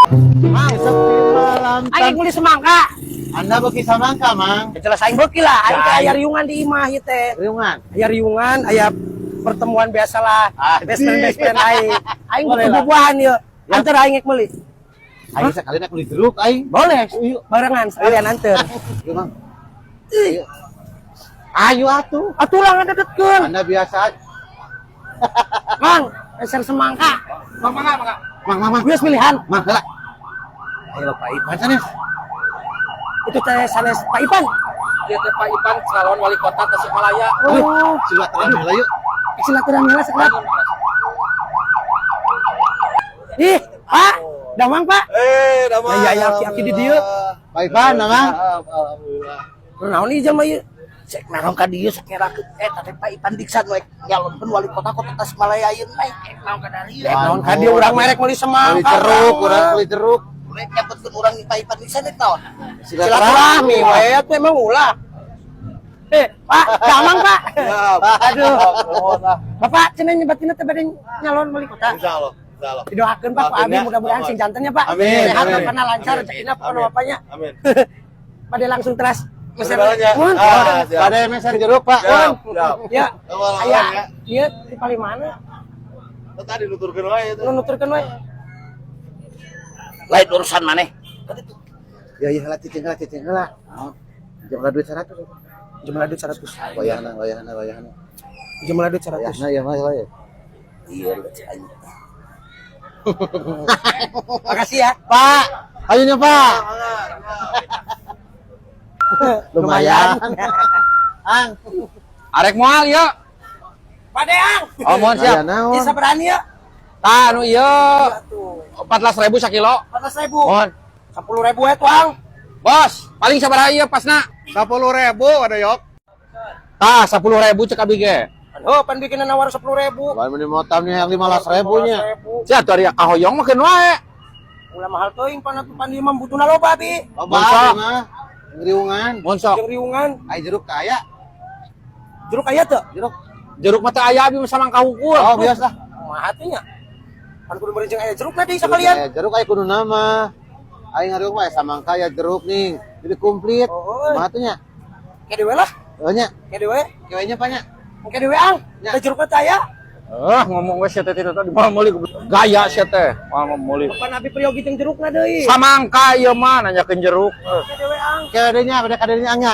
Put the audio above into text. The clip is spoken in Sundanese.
Mang, Sepi malam. Aing meuli semangka. Anda beuki samangka, Mang. Ya jelas aing beuki lah, aing teh Ya, aya riungan di imah ieu teh. Riungan. Aya riungan, aya pertemuan biasalah. Best friend, best friend aing. Aing Boleh butuh lah. Buah-buahan ieu. Anter aing ek meuli. Aing sekalian aku beli jeruk aing. Boleh. Yuk. Barengan sekalian anter. Yuk, Mang. Ayo. Ayo atuh. Atuh lah ngadedetkeun. Anda biasa aja. Mang, meser semangka. Mang, mangga, mangga. Mang, mang, mang. Geus pilihan. Mang, heula. Ayo Pak Ipan sanes. Itu teh sanes Pak Ipan. Dia teh Pak Ipan, calon wali kota Tasikmalaya. Oh, Silaturahmi heula yuk. Silaturahmi lah sekedap. Ih, Pak, damang, Pak. Eh, damang. Ya, ya, ya, aki-aki di dieu. Pak Ipan, damang. Alhamdulillah. Kunaon ieu jalma ieu? Cek naon ka dieu sok ngerakeun eta teh Pak Ipan Diksan we nyalonkeun wali kota kota Tasikmalaya ayeuna, eh naon ka dieu? Rek naon ka dieu, urang mah rek meuli semangka. Beli jeruk, urang beli jeruk. Rek nyebutkeun urang Pak Ipan Diksan rek naon? Silaturahmi we atuh, emang ulah. Eh, Pak, damang, Pak. Aduh. Bapak cenah nyebatkeun teh bade nyalon wali kota. Insyaallah, insyaallah. Didoakeun, Pak, ku Doakeun abi ya. mudah-mudahan sing jantennya, Pak. Amin, Sehat, amin. bapakna lancar Amin. rezekina pokona Amin. bapaknya. Amin. Bade langsung teras. Meser Mun. Ah, siap. Bade meser jeruk, Pak. Siap, siap. Ya. Awal-awal Aya ya. ieu di paling mana? Oh, tadi nuturkeun wae itu. Nu nuturkeun we. Lain urusan maneh. Ya ya heula, cicing heula, cicing heula. Jumlah duit 100. Jumlah duit 100. Wayahna, wayahna, wayahna. Jumlah duit 100. Wayahna ya mah ya. Iya lu cek aing. Makasih ya. Pak, ayo nya, Pak. Lumayan. Ang. Arek moal ya. Bade, Ang. Oh, mohon siap. Aya naon? Ieu sabaraha ieu? Tah, nu ieu Tuh. 14.000 sakilo. 14.000. Mohon. 10.000 we tuh, Ang. Bos, paling sabaraha ieu pasna? 10.000 ada yok. Tah, 10.000 cek abi ge. Oh, pan bikin nawar 10.000. Lain meni motam nya yang 15.000 nya. Sia atuh ari kahoyong mah keun wae. Ulah mahal teuing, pan atuh pan ieu mah butuhna loba bi. Loba Masa? mah. Ngriungan. Mun sok. Jeung riungan. Ai jeruk kaya. Jeruk aya teu? Jeruk. Jeruk mah teu aya, abi mah samangka hungkul. Oh, biasa. Kumaha teh nya? Pan kudu meuli jeung aya jerukna deui sakalian. Jeruk, jeruk aya kudu nama. Aing ngariung mah samangka ya jeruk nih. Jadi komplit. Oh, Kumaha tuh nya? Ke dewe lah, Oh nya, ke dewe. kieu nya, Pak, nya. Ke dewe, Ang. Ya. Da jerukna teh aya. Eh, ngomong we sia teh tadi moal meuli, gaya sia teh. Moal meuli. Pan abi peryogi jeung jerukna deui. Samangka ieu mah nanyakeun jeruk. Ke dewe, Ang. Kieu nya, beda kadenya nya.